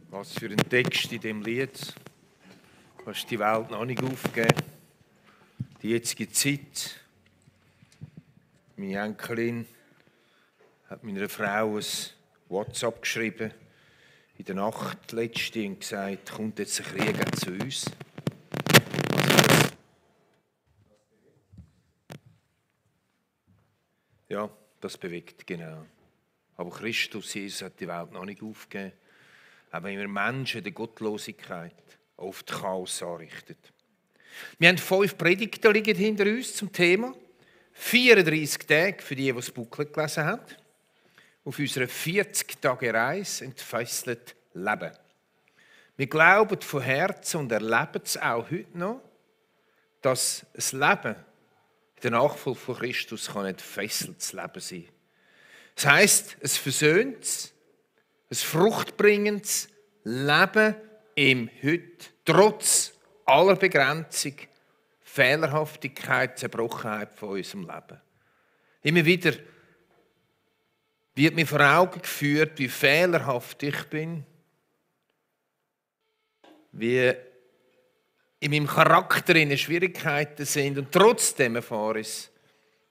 Was für ein Text in dem Lied. Du hast die Welt noch nicht aufgegeben. Die jetzige Zeit. Meine Enkelin hat meiner Frau ein WhatsApp geschrieben. In der Nacht letzte und gesagt, kommt jetzt ein Krieg zu uns. Ja, das bewegt, genau. Aber Christus, Jesus, hat die Welt noch nicht aufgegeben. Auch wenn wir Menschen der Gottlosigkeit oft Chaos anrichten. Wir haben 5 Predigten liegen hinter uns zum Thema. 34 Tage für die, die das Booklet gelesen haben. Auf unserer 40-Tage-Reise entfesselt Leben. Wir glauben von Herzen und erleben es auch heute noch, dass das Leben in der Nachfolge von Christus ein entfesseltes Leben sein kann. Das heisst, ein versöhntes, ein fruchtbringendes Leben im Heute, trotz aller Begrenzung, Fehlerhaftigkeit, Zerbrochenheit von unserem Leben. Immer wieder wird mir vor Augen geführt, wie fehlerhaft ich bin, wie in meinem Charakter Schwierigkeiten sind und trotzdem erfahre ich es,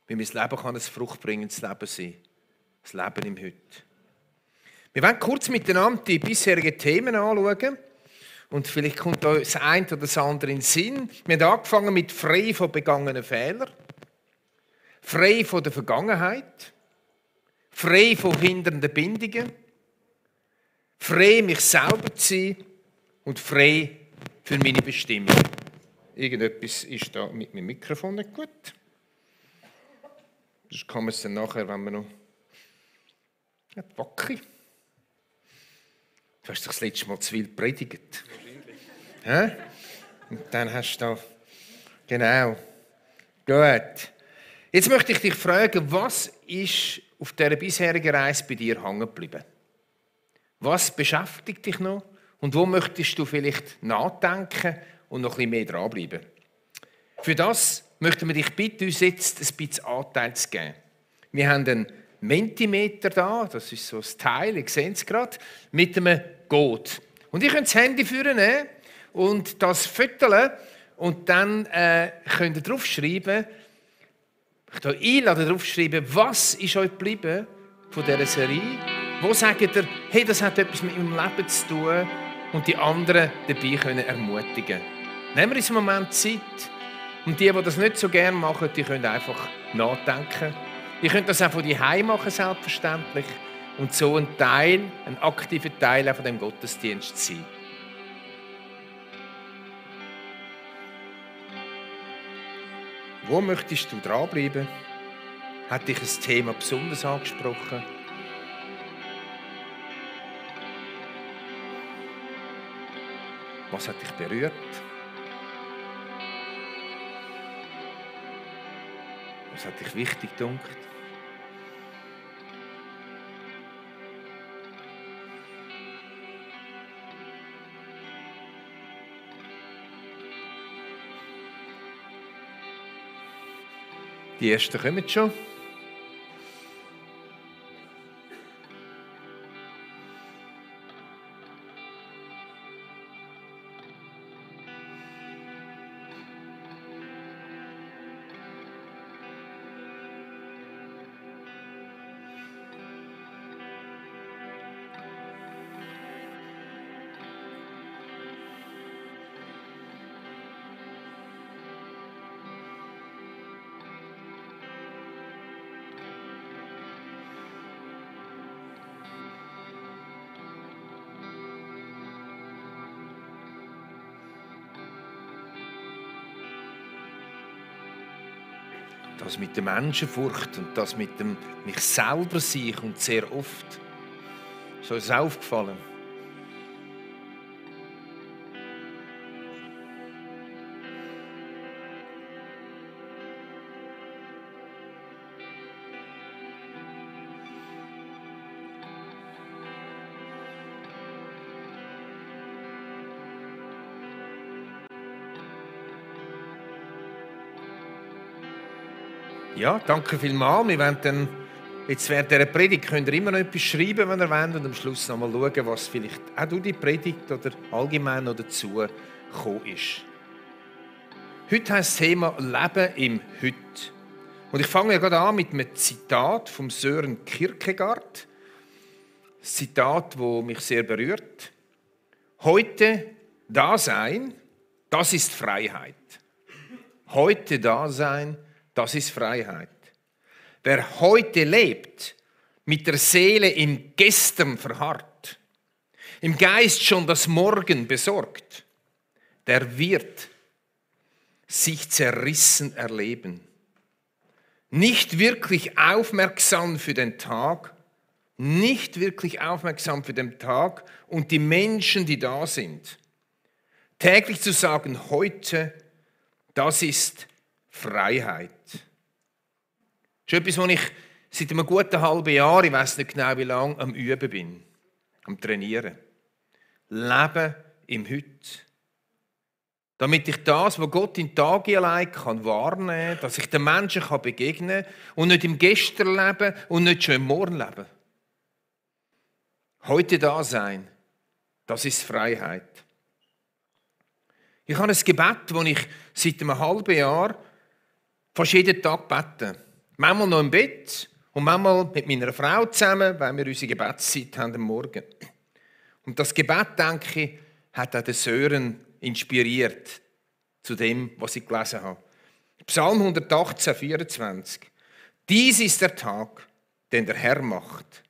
wie mein Leben kann ein fruchtbringendes Leben sein. Das Leben im Heute. Wir wollen kurz miteinander die bisherigen Themen anschauen und vielleicht kommt da das eine oder das andere in den Sinn. Wir haben angefangen mit frei von begangenen Fehlern, frei von der Vergangenheit, frei von hindernden Bindungen, frei mich selber zu sein und frei für meine Bestimmung. Irgendetwas ist da mit meinem Mikrofon nicht gut. Das kann man es dann nachher, wenn man noch... Ja, Wacke. Du hast doch das letzte Mal zu viel predigt. Wahrscheinlich. Und dann hast du da... Genau. Gut. Jetzt möchte ich dich fragen, was ist auf dieser bisherigen Reise bei dir hängen geblieben? Was beschäftigt dich noch? Und wo möchtest du vielleicht nachdenken und noch ein bisschen mehr dranbleiben? Für das möchten wir dich bitten, uns jetzt ein bisschen Anteil zu geben. Wir haben einen Mentimeter da, das ist so ein Teil, ihr seht es gerade, mit einem Code. Und ihr könnt das Handy nehmen und das fütteln und dann könnt ihr draufschreiben, ich möchte euch einladen, draufschreiben, was ist euch geblieben von dieser Serie? Wo sagt ihr, hey, das hat etwas mit meinem Leben zu tun und die anderen dabei können ermutigen. Nehmen wir uns einen Moment Zeit und die das nicht so gerne machen, die können einfach nachdenken. Ihr könnt das auch von daheim machen, selbstverständlich. Und so ein Teil, ein aktiver Teil von dem Gottesdienst sein. Wo möchtest du dranbleiben? Hat dich ein Thema besonders angesprochen? Was hat dich berührt? Was hat dich wichtig gedacht? Die ersten kommen schon. Das mit der Menschenfurcht und das mit dem mich selber sein kommt sehr oft. Ist uns aufgefallen? Ja, danke vielmals. Wir wollen dann Jetzt während dieser Predigt könnt ihr immer noch etwas schreiben, wenn ihr wollt, und am Schluss noch mal schauen, was vielleicht auch durch die Predigt oder allgemein noch dazu gekommen ist. Heute heisst das Thema Leben im Heute. Und ich fange ja gerade an mit einem Zitat von Søren Kierkegaard. Ein Zitat, das mich sehr berührt. Heute da sein, das ist Freiheit. Heute da sein, das ist Freiheit. Wer heute lebt, mit der Seele im Gestern verharrt, im Geist schon das Morgen besorgt, der wird sich zerrissen erleben. Nicht wirklich aufmerksam für den Tag, nicht wirklich aufmerksam für den Tag und die Menschen, die da sind. Täglich zu sagen, heute, das ist Freiheit. Das ist etwas, was ich seit einem guten halben Jahr, ich weiß nicht genau wie lange, am Üben bin, am Trainieren. Leben im Heute. Damit ich das, was Gott in Tage allein kann wahrnehmen kann, dass ich den Menschen begegnen kann und nicht im Gestern leben und nicht schon im Morgen leben. Heute da sein, das ist Freiheit. Ich habe ein Gebet, das ich seit einem halben Jahr fast jeden Tag bete. Manchmal noch im Bett und manchmal mit meiner Frau zusammen, weil wir unsere Gebetszeit haben am Morgen. Und das Gebet, denke ich, hat auch den Søren inspiriert zu dem, was ich gelesen habe. Psalm 118, 24. Dies ist der Tag, den der Herr macht.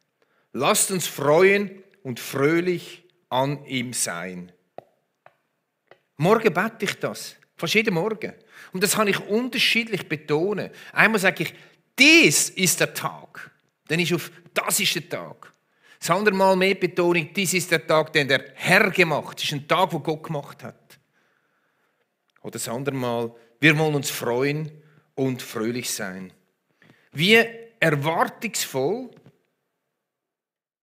Lasst uns freuen und fröhlich an ihm sein. Morgen bete ich das. Fast jeden Morgen. Und das kann ich unterschiedlich betonen. Einmal sage ich, dies ist der Tag. Dann ist auf, das ist der Tag. Das andere Mal mehr Betonung, dies ist der Tag, den der Herr gemacht hat. Das ist ein Tag, den Gott gemacht hat. Oder das andere Mal, wir wollen uns freuen und fröhlich sein. Wie erwartungsvoll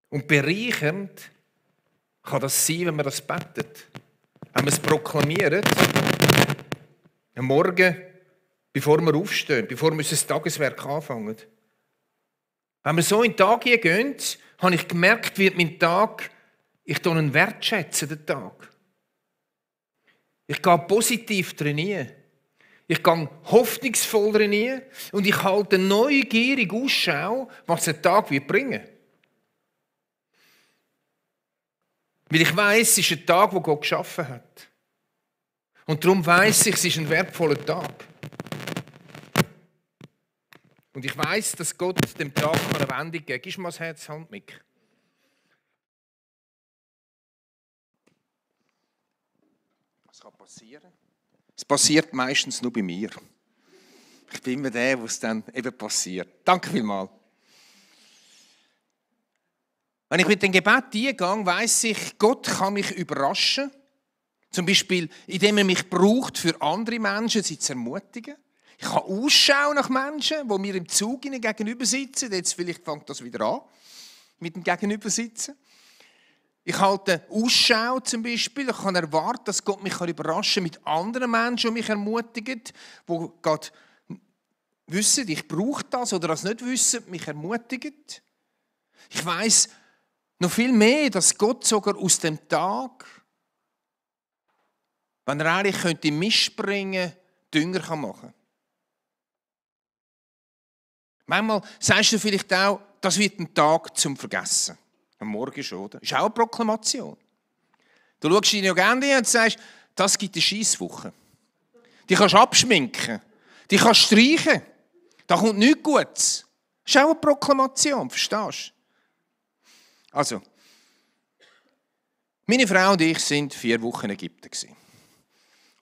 und bereichernd kann das sein, wenn man das betet. Wenn wir es proklamieren, am Morgen, bevor wir aufstehen, bevor wir unser Tageswerk anfangen. Wenn wir so in den Tag gehen, habe ich gemerkt, wird mein Tag, ich tue ihn wertschätzen, den Tag. Ich gehe positiv trainieren. Ich gehe hoffnungsvoll trainieren und ich halte neugierig Ausschau, was der Tag wird bringen. Weil ich weiss, es ist ein Tag, den Gott geschaffen hat. Und darum weiss ich, es ist ein wertvoller Tag. Und ich weiss, dass Gott dem Tag eine Wendung geben kann. Gib mir das Herz, Hand, Mick. Was kann passieren? Es passiert meistens nur bei mir. Ich bin immer der, wo es dann eben passiert. Danke vielmals. Wenn ich mit dem Gebet eingehe, weiss ich, Gott kann mich überraschen. Zum Beispiel, indem er mich braucht, für andere Menschen sie zu ermutigen. Ich kann Ausschau nach Menschen, die mir im Zug gegenüber sitzen. Jetzt vielleicht fängt das wieder an, mit dem Gegenübersitzen. Ich halte Ausschau zum Beispiel. Ich kann erwarten, dass Gott mich überraschen kann mit anderen Menschen, die mich ermutigen, die gerade wissen, ich brauche das oder das nicht wissen, mich ermutigen. Ich weiss noch viel mehr, dass Gott sogar aus dem Tag, wenn er eigentlich könnte Mist bringen, Dünger machen kann. Manchmal sagst du vielleicht auch, das wird ein Tag zum Vergessen. Am Morgen schon, oder? Das ist auch eine Proklamation. Du schaust dich ja gerne an und sagst, das gibt eine Scheisswoche. Die kannst du abschminken. Die kannst du streichen. Da kommt nichts Gutes. Das ist auch eine Proklamation, verstehst du? Also, meine Frau und ich waren 4 Wochen in Ägypten.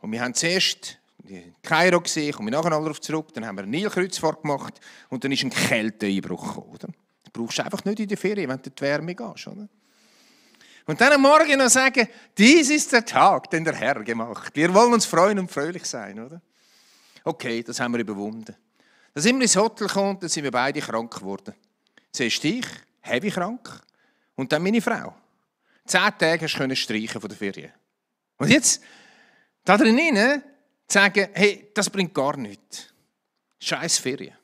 Und wir haben zuerst in Kairo gesehen, ich komme nachher noch darauf zurück, dann haben wir eine Nilkreuzfahrt gemacht und dann ist ein Kälteeinbruch gekommen. Oder? Das brauchst du einfach nicht in der Ferien, wenn du in die Wärme gehst. Oder? Und dann am Morgen noch sagen, dies ist der Tag, den der Herr gemacht. Wir wollen uns freuen und fröhlich sein. Oder? Okay, das haben wir überwunden. Dann sind wir ins Hotel gekommen, dann sind wir beide krank geworden. Zuerst ich, heavy krank, und dann meine Frau. 10 Tage hast du streichen von der Ferien. Und jetzt, da drinnen, sagen, hey, das bringt gar nichts. Scheiß Ferien.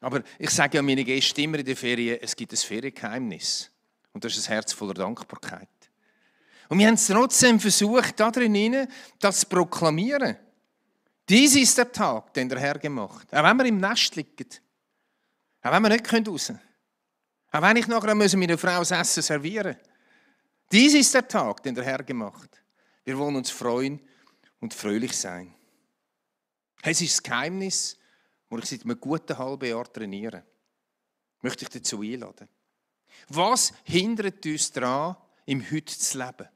Aber ich sage ja meinen Gästen immer in der Ferien, es gibt ein Feriengeheimnis. Und das ist ein Herz voller Dankbarkeit. Und wir haben es trotzdem versucht, da drin das zu proklamieren. Dies ist der Tag, den der Herr gemacht hat. Auch wenn wir im Nest liegen. Auch wenn wir nicht raus können. Auch wenn ich nachher meiner Frau das Essen servieren muss. Dies ist der Tag, den der Herr gemacht hat. Wir wollen uns freuen und fröhlich sein. Es ist das Geheimnis, das ich seit einem guten halben Jahr trainiere. Möchte ich dazu einladen. Was hindert uns daran, im Heute zu leben?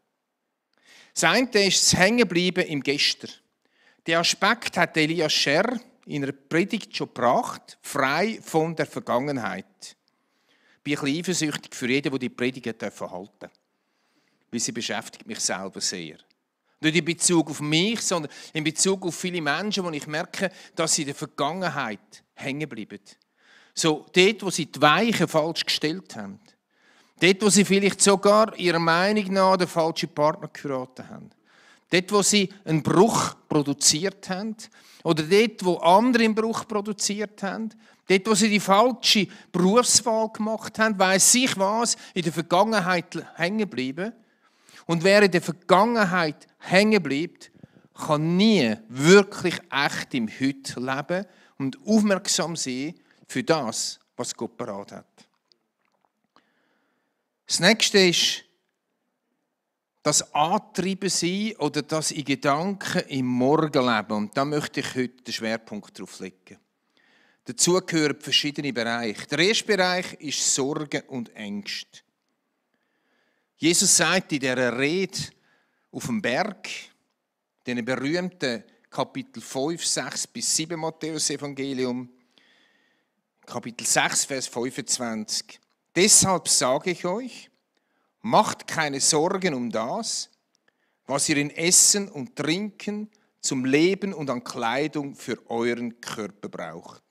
Das eine ist das Hängenbleiben im Gestern. Den Aspekt hat Elias Scher in einer Predigt schon gebracht, frei von der Vergangenheit. Ich bin ein bisschen eifersüchtig für jeden, der die Predigt halten darf. Weil sie beschäftigt mich selber sehr. Nicht in Bezug auf mich, sondern in Bezug auf viele Menschen, wo ich merke, dass sie in der Vergangenheit hängen bleiben. So, dort, wo sie die Weichen falsch gestellt haben. Dort, wo sie vielleicht sogar ihrer Meinung nach den falschen Partner geheiratet haben. Dort, wo sie einen Bruch produziert haben. Oder dort, wo andere einen Bruch produziert haben. Dort, wo sie die falsche Berufswahl gemacht haben, weiss ich was, in der Vergangenheit hängen bleiben. Und wer in der Vergangenheit hängen bleibt, kann nie wirklich echt im Heute leben und aufmerksam sein für das, was Gott parat hat. Das nächste ist das Antrieben sein oder das in Gedanken im Morgen leben. Und da möchte ich heute den Schwerpunkt drauf legen. Dazu gehören verschiedene Bereiche. Der erste Bereich ist Sorgen und Ängste. Jesus sagt in dieser Rede auf dem Berg, den berühmten Kapitel 5, 6 bis 7 Matthäus-Evangelium, Kapitel 6, Vers 25. Deshalb sage ich euch, macht keine Sorgen um das, was ihr in Essen und Trinken, zum Leben und an Kleidung für euren Körper braucht.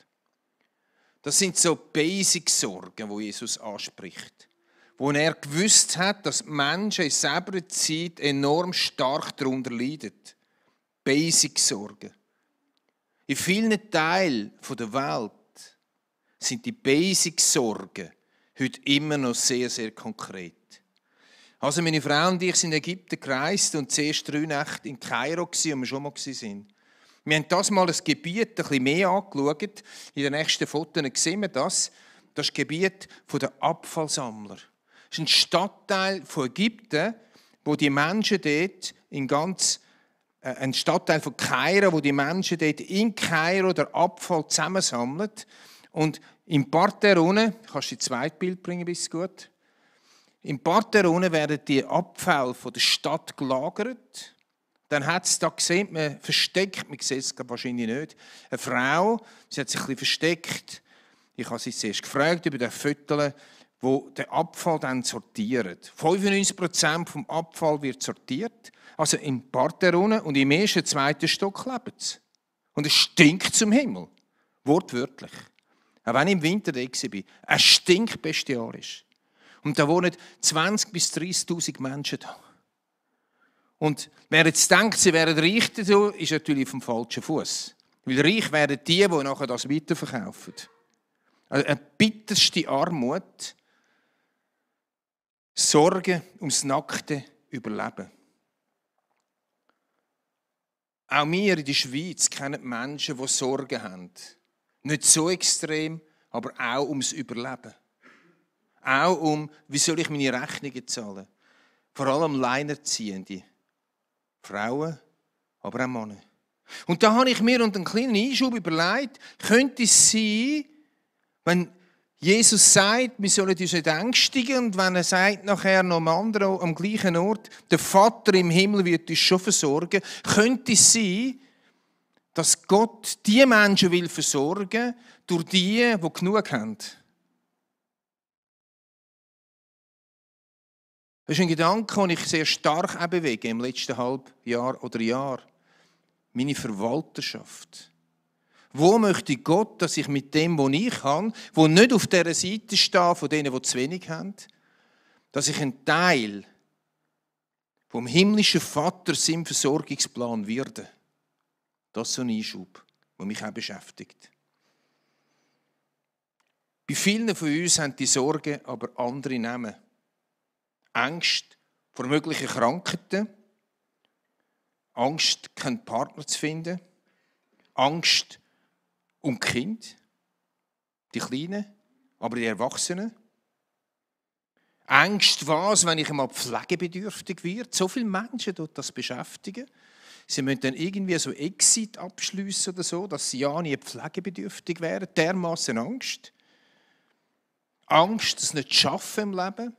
Das sind so Basic-Sorgen, die Jesus anspricht. Wo er gewusst hat, dass die Menschen in selber Zeit enorm stark darunter leiden. Basic-Sorgen. In vielen Teilen der Welt sind die Basic-Sorgen heute immer noch sehr, sehr konkret. Also meine Frau und ich sind in Ägypten gereist und zuerst 3 Nächte in Kairo gewesen, wo wir schon mal waren. Wir haben das mal ein Gebiet ein bisschen mehr angeschaut. In den nächsten Fotos sehen wir das. Das ist das Gebiet der Abfallsammler. Das ist ein Stadtteil von Ägypten, wo die Menschen dort ein Stadtteil von Kairo, wo die Menschen dort in Kairo den Abfall zusammensammeln. Und im Parterre unten, kannst du das zweite Bild bringen, bis gut. Im Parterre unten werden die Abfälle von der Stadt gelagert. Dann hat es da gesehen, man versteckt, man sieht es wahrscheinlich nicht, eine Frau, sie hat sich ein bisschen versteckt. Ich habe sie zuerst gefragt über den Fotos, wo der Abfall dann sortiert. 95% vom Abfall wird sortiert, also im Parterre unten, und im ersten, zweiten Stock lebt es. Und es stinkt zum Himmel, wortwörtlich. Auch wenn ich im Winter da war, es stinkt bestialisch. Und da wohnen 20.000 bis 30.000 Menschen da. Und wer jetzt denkt, sie wären reich, ist natürlich auf dem falschen Fuß. Weil reich werden die nachher das weiterverkaufen. Also eine bitterste Armut, Sorgen ums nackte Überleben. Auch wir in der Schweiz kennen Menschen, die Sorgen haben. Nicht so extrem, aber auch ums Überleben. Auch wie soll ich meine Rechnungen zahlen? Vor allem Alleinerziehende. Frauen, aber auch Männer. Und da habe ich mir unter einen kleinen Einschub überlegt, könnte es sein, wenn Jesus sagt, wir sollen uns nicht ängstigen, und wenn er sagt nachher noch am gleichen Ort, der Vater im Himmel wird uns schon versorgen, könnte es sein, dass Gott die Menschen will versorgen, durch die genug haben. Das ist ein Gedanke, den ich sehr stark bewege im letzten Halbjahr oder Jahr. Meine Verwalterschaft. Wo möchte Gott, dass ich mit dem, was ich habe, wo nicht auf dieser Seite stehe, von denen, die zu wenig haben, dass ich ein Teil vom himmlischen Vater seinem Versorgungsplan werde. Das ist so ein Einschub, der mich auch beschäftigt. Bei vielen von uns haben die Sorgen aber andere Namen. Angst vor möglichen Krankheiten, Angst, keinen Partner zu finden, Angst um die Kinder, die Kleinen, aber die Erwachsenen. Angst, was, wenn ich einmal pflegebedürftig werde? So viele Menschen tut das beschäftigen. Sie müssen dann irgendwie so Exit abschliessen oder so, dass sie ja nie pflegebedürftig wären. Dermassen Angst. Angst, das nicht zu schaffen im Leben.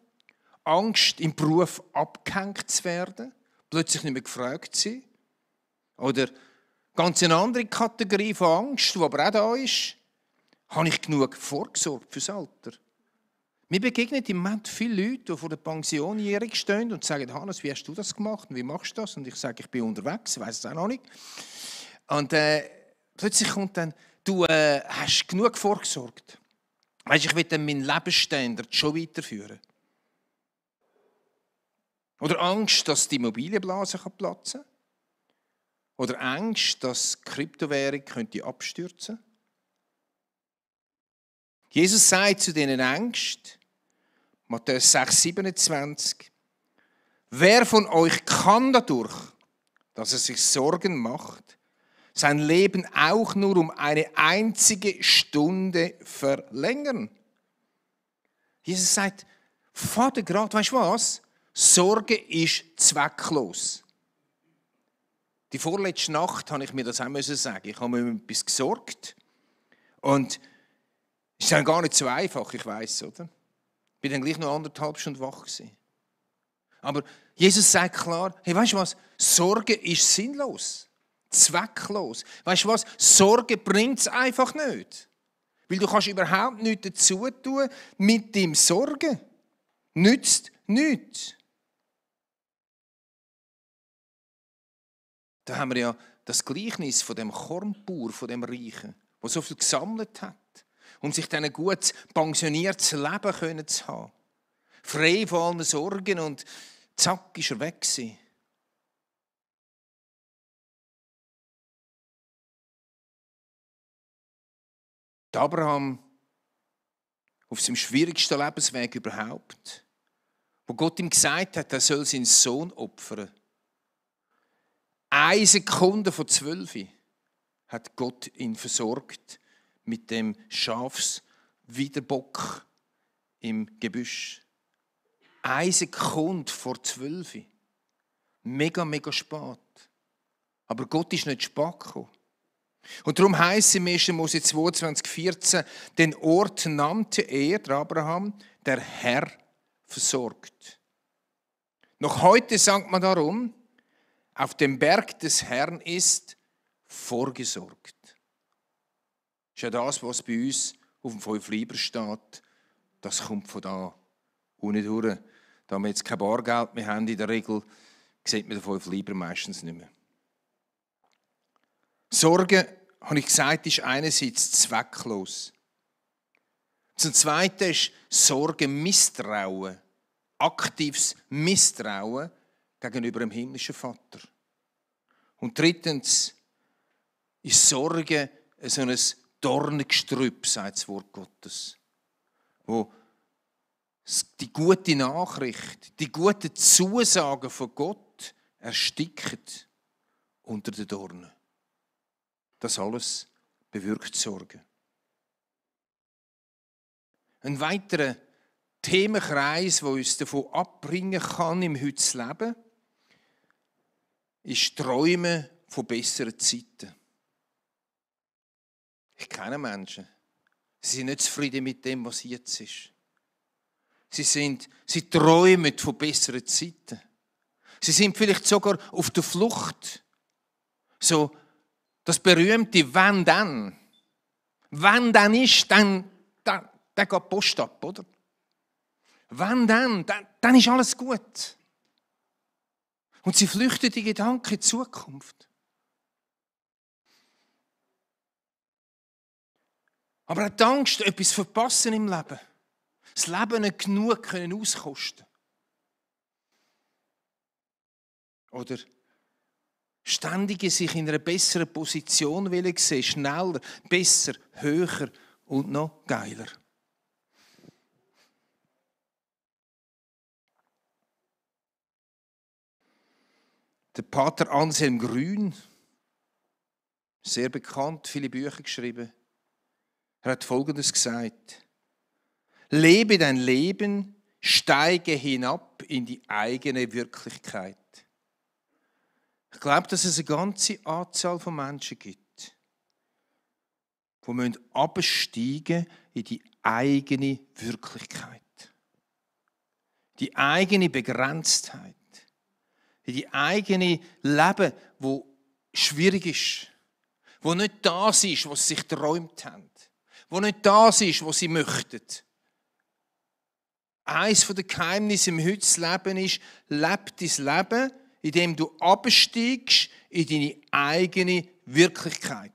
Angst, im Beruf abgehängt zu werden. Plötzlich nicht mehr gefragt sein. Oder ganz eine andere Kategorie von Angst, die aber auch da ist. Habe ich genug vorgesorgt fürs Alter? Mir begegnen im Moment viele Leute, die vor der Pensionjährung stehen und sagen, Hannes, wie hast du das gemacht und wie machst du das? Und ich sage, ich bin unterwegs, ich weiss es auch noch nicht. Und plötzlich kommt dann, du hast genug vorgesorgt. Weißt, ich will dann meinen Lebensstandard schon weiterführen. Oder Angst, dass die Immobilienblase platzen kann. Oder Angst, dass die Kryptowährung abstürzen könnte. Jesus sagt zu diesen Ängsten, Matthäus 6, 27, wer von euch kann dadurch, dass er sich Sorgen macht, sein Leben auch nur um eine einzige Stunde verlängern? Jesus sagt, Vater, gerade, weißt du was? Sorge ist zwecklos. Die vorletzte Nacht habe ich mir das auch sagen. Ich habe mir etwas gesorgt und es ist dann gar nicht so einfach, ich weiss, oder? Ich war dann gleich noch 1,5 Stunden wach gewesen. Aber Jesus sagt klar, hey, weißt du was? Sorge ist sinnlos, zwecklos. Weißt du was? Sorge bringt es einfach nicht. Weil du kannst überhaupt nichts dazu tun mit dem Sorgen. Nützt nichts. Da haben wir ja das Gleichnis von dem Kornbauer, von dem Reichen, der so viel gesammelt hat, um sich dann ein gutes, pensioniertes Leben zu haben. Frei von allen Sorgen und zack, ist er weg gewesen. Abraham auf seinem schwierigsten Lebensweg überhaupt, wo Gott ihm gesagt hat, er soll seinen Sohn opfern. 1 Sekunde von 12 hat Gott ihn versorgt mit dem Schafswiderbock im Gebüsch. 1 Sekunde vor 12. Mega, mega spät. Aber Gott ist nicht spät gekommen. Und darum heisst es im 1. Mose 22,14, den Ort nannte er, der Abraham, der Herr versorgt. Noch heute sagt man darum, auf dem Berg des Herrn ist vorgesorgt. Das ist ja das, was bei uns auf dem 5-Lieber steht. Das kommt von da unten durch. Da wir jetzt kein Bargeld mehr haben in der Regel, sieht man den 5-Lieber meistens nicht mehr. Sorge, habe ich gesagt, ist einerseits zwecklos. Zum Zweiten ist Sorge Misstrauen. Aktives Misstrauen gegenüber dem himmlischen Vater. Und drittens ist Sorge so ein Dornengestrüpp, sagt das Wort Gottes, wo die gute Nachricht, die guten Zusagen von Gott erstickt unter den Dornen. Das alles bewirkt Sorge. Ein weiterer Themenkreis, der uns davon abbringen kann, im heutigen Leben, ist Träumen von besseren Zeiten. Ich kenne Menschen, sie sind nicht zufrieden mit dem, was jetzt ist. Sie träumen von besseren Zeiten. Sie sind vielleicht sogar auf der Flucht. So das berühmte «Wenn dann». Wenn dann ist, dann geht die Post ab, oder? Wenn dann ist alles gut. Und sie flüchten die Gedanken in die Zukunft. Aber auch die Angst, etwas zu verpassen im Leben. Das Leben nicht genug auskosten. Oder ständige sich in einer besseren Position sehen, schneller, besser, höher und noch geiler. Der Pater Anselm Grün, sehr bekannt, viele Bücher geschrieben, er hat Folgendes gesagt: Lebe dein Leben, steige hinab in die eigene Wirklichkeit. Ich glaube, dass es eine ganze Anzahl von Menschen gibt, die absteigen in die eigene Wirklichkeit. Die eigene Begrenztheit. In die eigene Leben, wo schwierig ist. Wo nicht das ist, was sie sich geträumt haben. Wo nicht das ist, was sie möchten. Eines der Geheimnisse im heutigen Leben ist, leb dein Leben, indem du absteigst in deine eigene Wirklichkeit.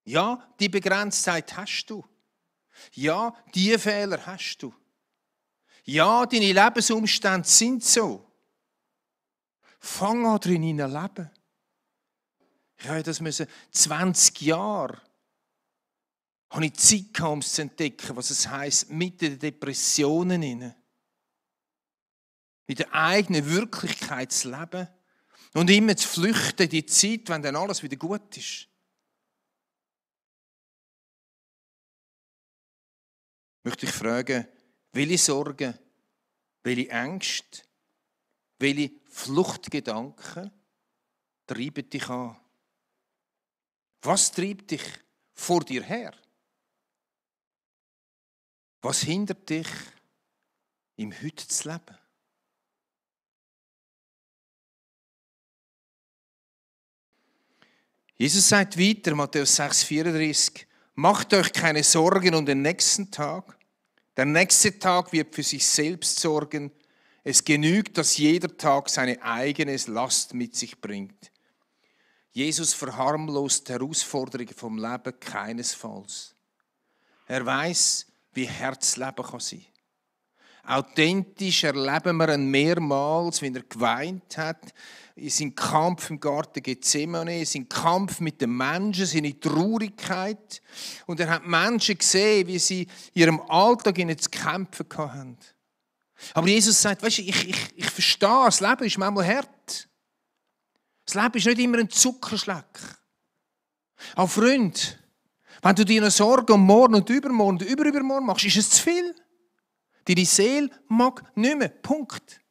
Ja, die Begrenztheit hast du. Ja, die Fehler hast du. Ja, deine Lebensumstände sind so. Fang an, drin zu leben. Ich habe das 20 Jahre habe ich Zeit gehabt, um es zu entdecken, was es heisst, mit den Depressionen in der eigenen Wirklichkeit zu leben und immer zu flüchten in die Zeit, wenn dann alles wieder gut ist. Möchte ich fragen, welche Sorgen, welche Ängste, welche Fluchtgedanken treiben dich an? Was treibt dich vor dir her? Was hindert dich, im Heute zu leben? Jesus sagt weiter, Matthäus 6,34, macht euch keine Sorgen um den nächsten Tag. Der nächste Tag wird für sich selbst sorgen. Es genügt, dass jeder Tag seine eigene Last mit sich bringt. Jesus verharmlost die Herausforderungen vom Leben keinesfalls. Er weiß, wie Herzleben kann sein. Authentisch erleben wir ihn mehrmals, wenn er geweint hat, in seinem Kampf im Garten Gethsemane, in seinem Kampf mit den Menschen, seine Traurigkeit. Und er hat Menschen gesehen, wie sie in ihrem Alltag zu kämpfen hatten. Aber Jesus sagt, weißt du, ich verstehe, das Leben ist manchmal hart. Das Leben ist nicht immer ein Zuckerschleck. Aber Freund, wenn du dir eine Sorge um morgen und übermorgen machst, ist es zu viel. Deine Seele mag nicht mehr. Punkt.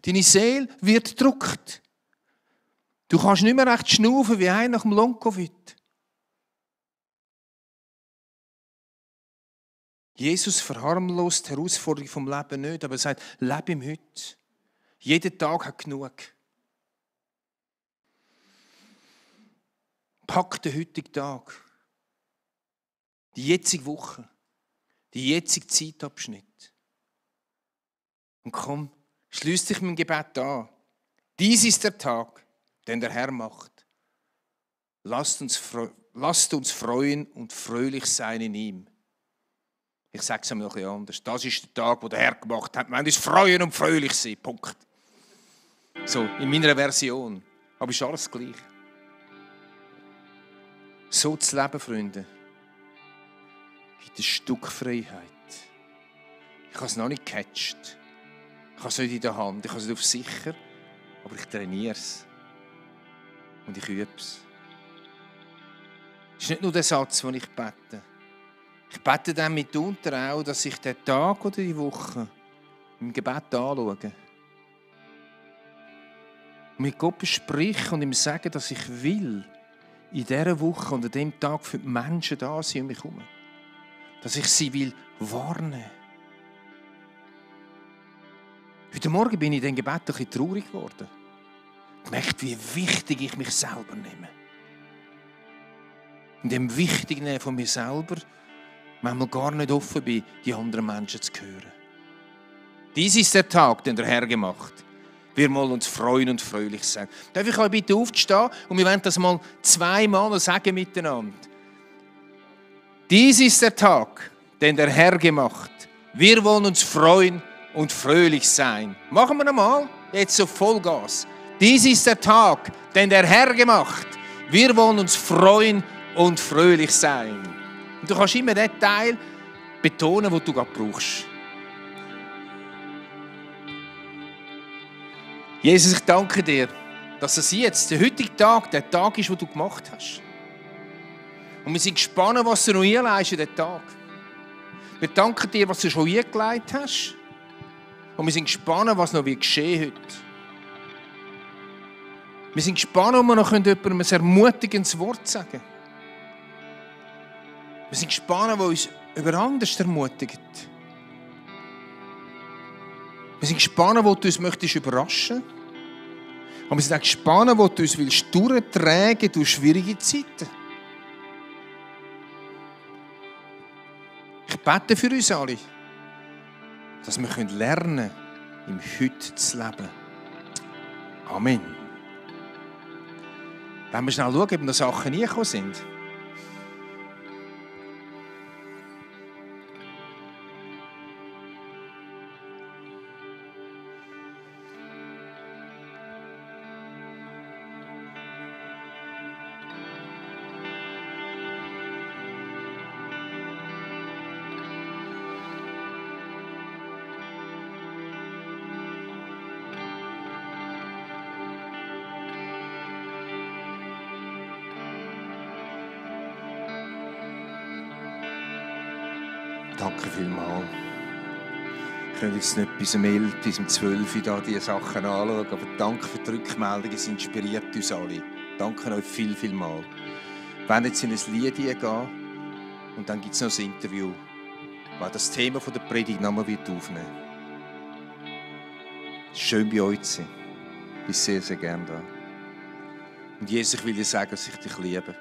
Deine Seele wird gedrückt. Du kannst nicht mehr recht schnaufen wie einer nach dem Long-Covid. Jesus verharmlost die Herausforderung vom Leben nicht, aber er sagt, lebe im Heute. Jeder Tag hat genug. Pack den heutigen Tag. Die jetzige Woche. Die jetzige Zeitabschnitt. Und komm, schließ dich mit dem Gebet an. Dies ist der Tag, den der Herr macht. Lasst uns freuen und fröhlich sein in ihm. Ich sage es einmal noch ein bisschen anders. Das ist der Tag, den der Herr gemacht hat. Wir wollen uns freuen und fröhlich sein. Punkt. So, in meiner Version. Aber es ist alles gleich. So zu leben, Freunde, gibt ein Stück Freiheit. Ich habe es noch nicht gecatcht. Ich habe es nicht in der Hand. Ich habe es nicht auf sicher. Aber ich trainiere es. Und ich übe es. Es ist nicht nur der Satz, den ich bete. Ich bete dann mitunter auch, dass ich den Tag oder die Woche im Gebet anschaue. Und mit Gott bespreche und ihm sage, dass ich will, in dieser Woche und an diesem Tag für die Menschen da sein um mich herum. Dass ich sie will warnen. Heute Morgen bin ich in diesem Gebet ein bisschen traurig geworden. Ich merke, wie wichtig ich mich selber nehme. In dem Wichtignehmen von mir selber manchmal gar nicht offen bin, die anderen Menschen zu hören. Dies ist der Tag, den der Herr gemacht. Wir wollen uns freuen und fröhlich sein. Darf ich euch bitte aufstehen und wir wollen das mal zweimal sagen miteinander. Dies ist der Tag, den der Herr gemacht. Wir wollen uns freuen und fröhlich sein. Machen wir nochmal, jetzt so Vollgas. Dies ist der Tag, den der Herr gemacht. Wir wollen uns freuen und fröhlich sein. Und du kannst immer den Teil betonen, den du gerade brauchst. Jesus, ich danke dir, dass es jetzt, der heutige Tag, der Tag ist, den du gemacht hast. Und wir sind gespannt, was du noch einleitest in diesen Tag. Wir danken dir, was du schon eingeleitet hast. Und wir sind gespannt, was noch geschehen wird heute. Wir sind gespannt, ob wir noch jemandem ein ermutigendes Wort sagen können. Wir sind gespannt, was uns über anders ermutigt. Wir sind gespannt, wo du uns möchtest überraschen. Und wir sind auch gespannt, wo du uns willst durchtragen durch schwierige Zeiten. Ich bete für uns alle, dass wir lernen können, im Heute zu leben. Amen. Wenn wir schnell schauen, ob noch Sachen reingekommen sind. Danke vielmals. Ich könnte jetzt nicht bis um 11, bis um 12 Uhr diese Sachen anschauen, aber danke für die Rückmeldungen, es inspiriert uns alle. Danke euch viel mal. Wir werden jetzt in ein Lied gehen und dann gibt es noch ein Interview, das das Thema der Predigt nochmal aufnehmen wird. Es ist schön bei euch zu sein. Ich bin sehr, sehr gerne da. Und Jesus, ich will dir sagen, dass ich dich liebe.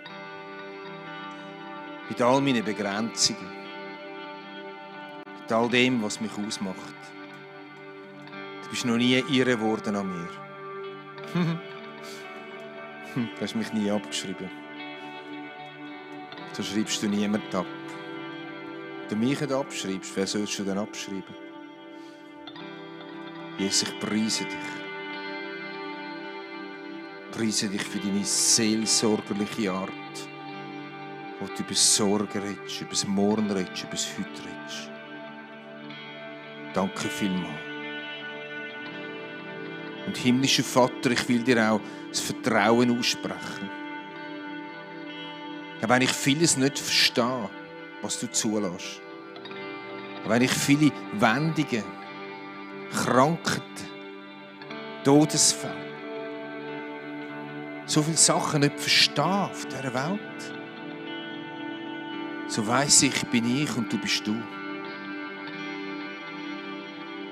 Mit all meinen Begrenzungen. Mit all dem, was mich ausmacht. Du bist noch nie irre geworden an mir. Du hast mich nie abgeschrieben. So schreibst du niemanden ab. Wenn du mich nicht abschreibst, wer sollst du denn abschreiben? Jesus, ich preise dich. Ich preise dich für deine seelsorgerliche Art, wo du über das Sorgen redest, über das Morgen redest, über das Heute redest. Danke vielmals. Und himmlischer Vater, ich will dir auch das Vertrauen aussprechen. Auch wenn ich vieles nicht verstehe, was du zulässt. Auch wenn ich viele Wendungen, Krankheiten, Todesfälle, so viele Sachen nicht verstehe auf dieser Welt, so weiss ich bin ich und du bist du.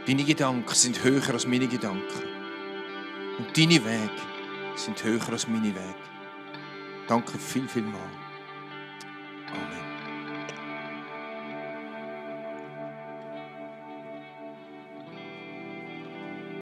Deine Gedanken sind höher als meine Gedanken. Und deine Wege sind höher als meine Wege. Danke vielmals.